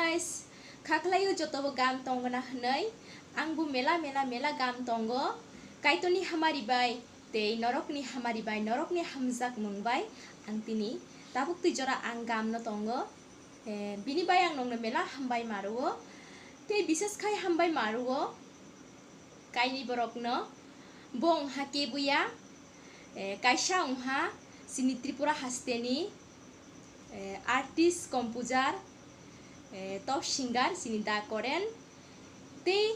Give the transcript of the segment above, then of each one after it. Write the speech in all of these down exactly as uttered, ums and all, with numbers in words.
Guys, kha khlaio jotobo gam tongna hwnwi, angbo mela mela mela gam tongo. Kaitorni hamari bai tei norokni hamari bai, norokni hamjak mung bai ang tini tabuk twi jora ang gamno tongo. Eh, bini bai ang nongno mela hambai maruo. Tei bises khai hambai maruo. Kaini borokno bo wngha kebuya, eh, kaisa wngha chini Tripura hasteni, eh, artist, composer, eh, top singer chini Da Koren, tei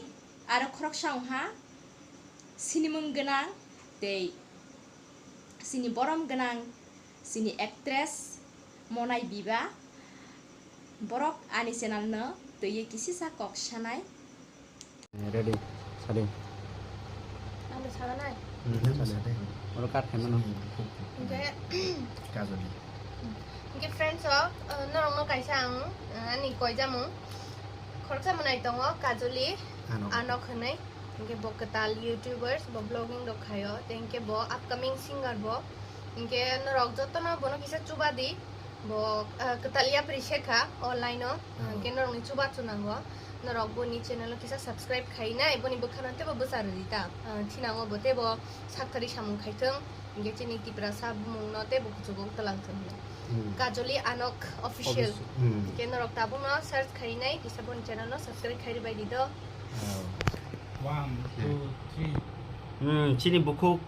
aro khoroksa wngha sinimung gwnang tei chini borom gwnang chini actress Monai Biba. Borok ani channel no twiwi kisisa kok sanai. Ready, sadi. Ang sanai. Hmm, sadi. Oro cut khaimano. Hingke Kajoli. Hingke friends rok, uh, norokno kaisa ang, uh, ani koijamung khoroksa mwnai tongo, Kajoli Anok. Anok hwnwi. Hingke bo kwtal YouTubers, bo vlogging rok khaio. Tei hingke bo upcoming singer bo. Hingke norok jotono bono kisa chubadi. Bo, ah, kwtal yapri se kha online o, ah, hwnkhe norokni chubachu nango. Norok boni channel o kisa subscribe khainai, boni bwkhano teibo bwsa rwdi ta. Ah, thinango bo teibo saktharwi samung khaithwng, hwnkhe chini Tiprasa bumungno teibo kuchugo twlang thwng hwnwi. Hmm. Kajoli Anok Official. Official. Hmm. Hwnkhe norok tabukno search khainai, kisa boni channel no subscribe khairwi bai di do. Oh. One, two, three. Hmm, chini bukhuk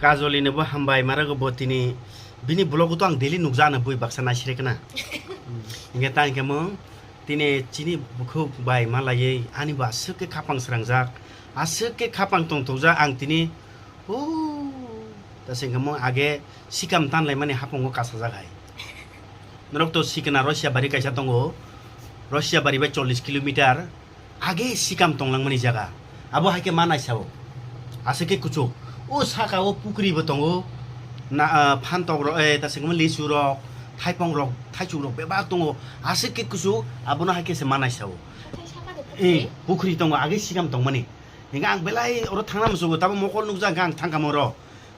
Kajoli ni bo hambai marago bo tini bini vlog o to ang daily nukjana bui baksa naisire kana. Hingke ta hingke mung tini chini bukhuk bai malaiye ani bo aswk khe khapang srangjak, aswk khe khapang tongthokjak ang tini o ta se hingke mung age sikam tanlaimani hapungo kasajak hai. Norok to sikna Russia bari kaisa tongo, Russia bari bai chollish kilometer. Age sikam tonglangmani jaga. Abo hai khe ma naisao. Aswk khe kuchuk. O saka o pukri bo tongo. Na, ah, phantok rok, eh, ta sengmo lisu rok, thaipong rok, thaichuk rok bebak tongo. Aswk khe kuchuk, abono hai khe se ma naisao. Hathai saka de Eh, pukri? Pukri tongo, age sikam tongmani. Hingke ang belai oro thangna musugo, tabo mokol nukjak hingke ang thangkha moro.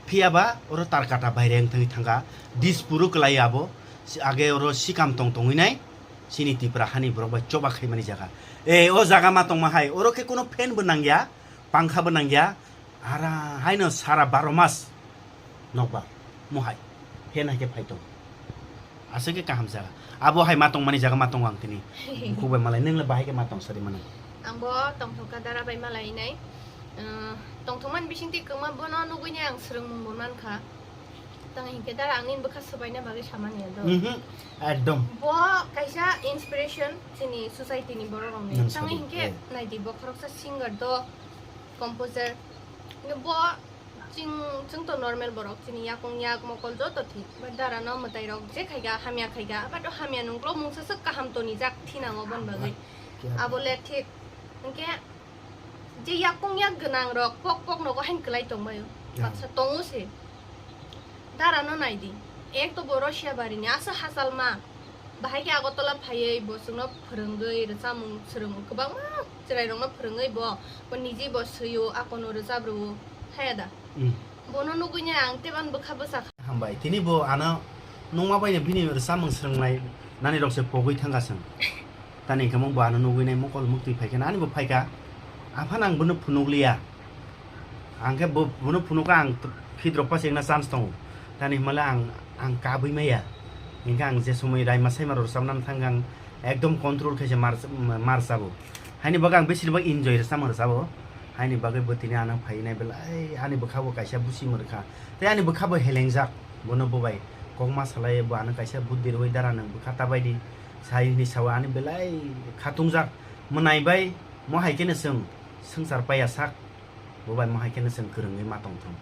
Phiya ba oro Tarkata baire wng thangwi thangkha. Dispuro kwlai abo. Si-, age oro sikam tong tongwi nai. Chini Tipra hani borok bai choba khaimani jaga. E, o jaga ma tongma hai. Oro khe kuno fan bo nangya, pangkha bo nangya. Ara haino sara baro mas nokbar. Mo hai. Fan hai khe phai tong. Aswk khe kaham jaga. Abo hai ma tongmani jaga ma tongo ang tini. Bukhuk bai malai, nwng le bahai khe ma tong sari mano. Ang bo tongthok kha dara bai malai nai. Uh, tongthokmani bisingtwi kwma bono nugwi nai ang swrwngmung bo mankha. Tang hinkhe dara ang nini bwkha swbaina bagwi samani ado. Mhm. Ekdom. Bo kaisa inspiration chini society ni borok rokni. Nwng Tang sadi, hinkhe eh. Naidi bo khoroksa singer do, composer. Bo ching, chwng to normal borok, chini yakung yak mokol joto thik. But dara no mwtai rok je khaiga hamya khaiga, but o hamya nungklo mungsa swk kaham toni jak thinango bon bagwi. Kya Abo le thik. Hinkhe je yakung yak gwnang rok pok pok nogo hain kwlai tongbaio. Ya. Baksa tongo se. Dara no nai di. Ek to bo Russia bari ni asa hachal ma. Bahai khe Agartala phaiwi bo chwngno phwrwngwi rwchapmung swrwng kwbangma chwrai rokno phwrwngwi bo, bo niji bo swio akono rwchap rwo. Haya da? Hmm. Bono nugwi ni ang teban bwkha bwsa kha. Hambai. Tini bo ano nungma bai bini rwchapmung swrwngnai nani rok se pogwi thangkha chwng. Tani hwnkhe bo ano nugwi nai mokol muktwi phaikha, ani bo phaikha. Aphano ang bono phunukliya. Ang khe bo-, bono phunukha ang t-, fit rok pa chengna chance tongo. Tani hwnmale ang, ang kabwi maya. Hinkhe ang je somoi raima saima rok rwchapna thangkha ang ekdom control khe se mar, mar rwchabo. Haini bagwi ang besi bak enjoy rwchapma rwchabo. Haini bagwi bo tini ano phainai belai ani bwkha bo kaisa busi mwrwkha. Tei ani bwkha bo helengjak. Bono bo bai kokma salai bo ano kaisa buddi rwui dara nwng bwkha ta bai di. Sai hwnwi sao ani belai khatungjak. Mwnai bai mo hai kheno chwng swngchar paiya sak. Bo bai mo hai kheno chwng kwrwngwi ma tongthung.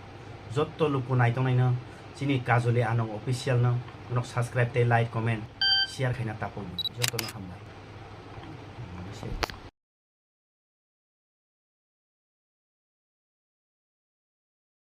Jotto luku naitongnai no chini Kajoli Anong Official no norok subscribe tei like, comment, share khaina tapung. Jotto no hambai.